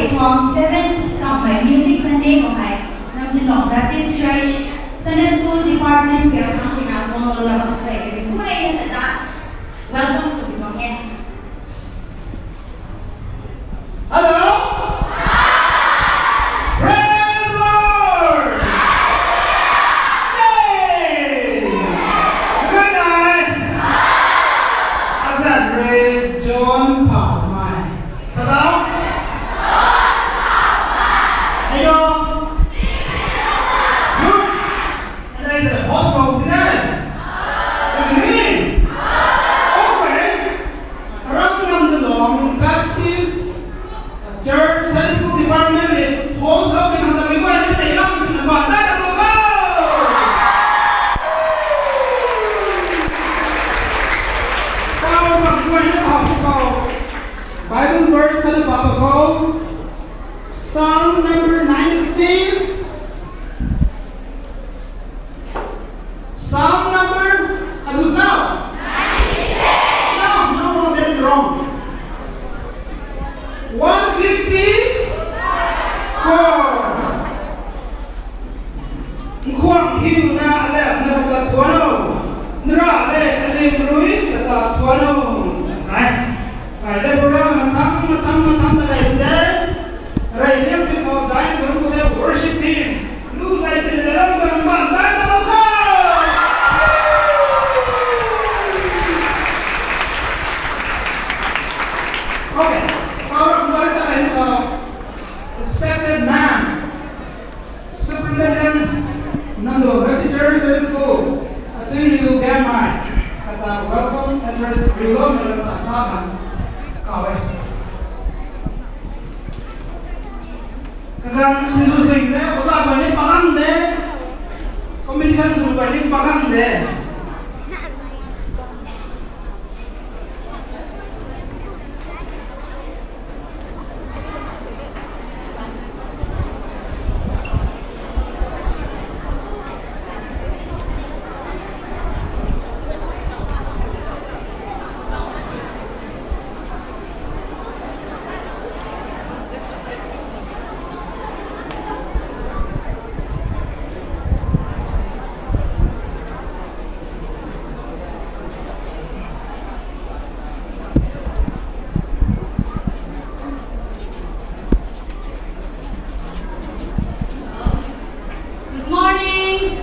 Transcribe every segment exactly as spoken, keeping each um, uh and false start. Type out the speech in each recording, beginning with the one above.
Tuang seventh tammei Music Sunday khou hei, Namdinlong Baptist Church Sunday School Department pia khang tina guanglou la bam the, kari pu e na ta, welcome sw tuang e. Hello? Praise the Lord! Yay! Good night! Azat rui John Pamai. Sa sa? Hello? Good. And I said, host of the day. Really? Okay. Ram Namdinlong Baptist Church Sunday School Department le host of the day. Kami guay na tei lam sina ba dai na ba. Kau ram guay na ba kau. Bible verse ka na ba kau. Psalm number ninety-six. Psalm number, as we know. No, no, no, that is wrong. One fifty-four. Nkhwang hiu na alap na kata thuan o. Nra le alim rui kata thuan o. Sai. Kai le program matang, matang, matang ta lai de. Rai liam pi khou dai tuang khou de worship team. Lu zai zin zai lam tuang ban dai ta bam tho. Okay. Kau ram bai ta lai khou. Respected man. Superintendent Namdinlong Baptist Church Sunday School, Atui Liu Gamai, kata welcome address riulou na sa sa kan kau e. Kagang sizu sing de, oza bai ni pagang de, competition sw bai ni pagang de. Good morning.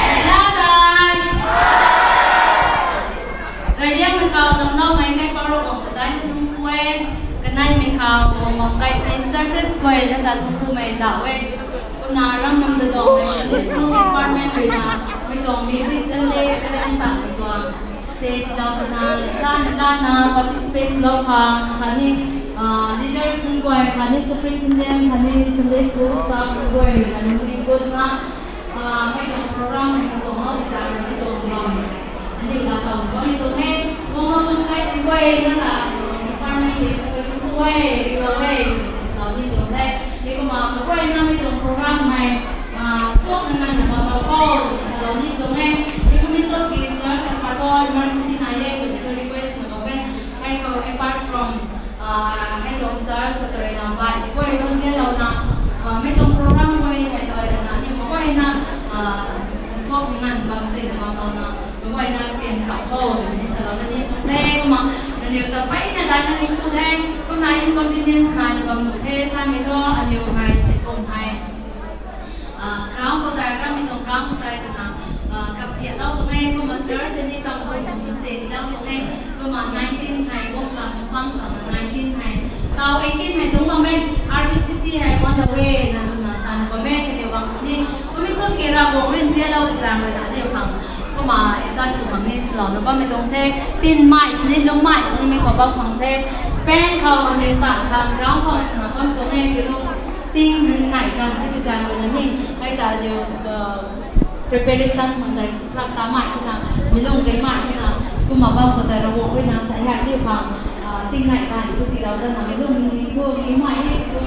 Hello, dai. Radium mei khou damcloumei mei parou bam ta dai na thungc ku e. Kanei mei khou bam bam kai mei services guay na ta thungc kumei ta e. Kumna Ram Namdinlong mei Sunday School Department rui na mei tuang Music Sunday seven tang mei tuang se tiilou na, lana, lana participate lou khang khatni, ah, leaders nunc guay, khatni superintendent, khatni Sunday school staff nunc guay, khatni nunc guay na, ah, mei tuang program mei kasuang lou zan na mei tuang bam. Aniu la tau bam mei tuang e, mong lou tuang kai ti guay na la, aniu tuang department de, kai tu guay, riulou e, salou ni tuang e. Hei kumna kaguayna mei tuang program hei, ah, suak na nganvna bam lou kho twna salou ni tuang e. Hei kum mi sot ki sir sa khat tu emergency nai e twmei tu request na bam e. Hei khou apart from, ah, hei tuang sir sa tarei na bai, kaguay tuang zianlouna, ah, mei tuang program guay hei tau na ni kaguayna, ah, suak na nganv bam sui na bam lou na. Kaguayna pian sa kho twmei ni salou na ni tuang the, kumna nangniw ta mpeyna daina ni tu the, kumna inconvenience naina bam nuh the, samei thu aniw hei, sei kum hei. Ah, ground khou tei, Ram mei tuang ground khou tei twna, ah, kapian lou tuang e, kumna sir se ni tang kum kum se ni lou tuang e, kumna nineteen hei, kum kam confirm swna nineteen hei. Tau eighteen hei dungc bam e, R B C C hei on the way na twna sana bam e, kaniw bam tu ni. Kum mi sot ki Ravguangc rui nzianlou kazang rui na aniw khang. Kumna, e, zai sw khang ni swlou na bammei tuang the. Tinmei sini, lungmei sini mei khou bam khang the. Pang khou, aniw tan khang, ground khou swna bam tuang e, kilung ting nai kan, ti pi zang rui na ni. Hei ta aniw, uh, preparation khang dai, prak ta mei tina, mi lung gay mei tina, kumna bam khou tei Ravguangc rui na sa hei aniw khang, uh, ting nai kan, tu tiilou dana, mi lung ni, tu ni mei e, tu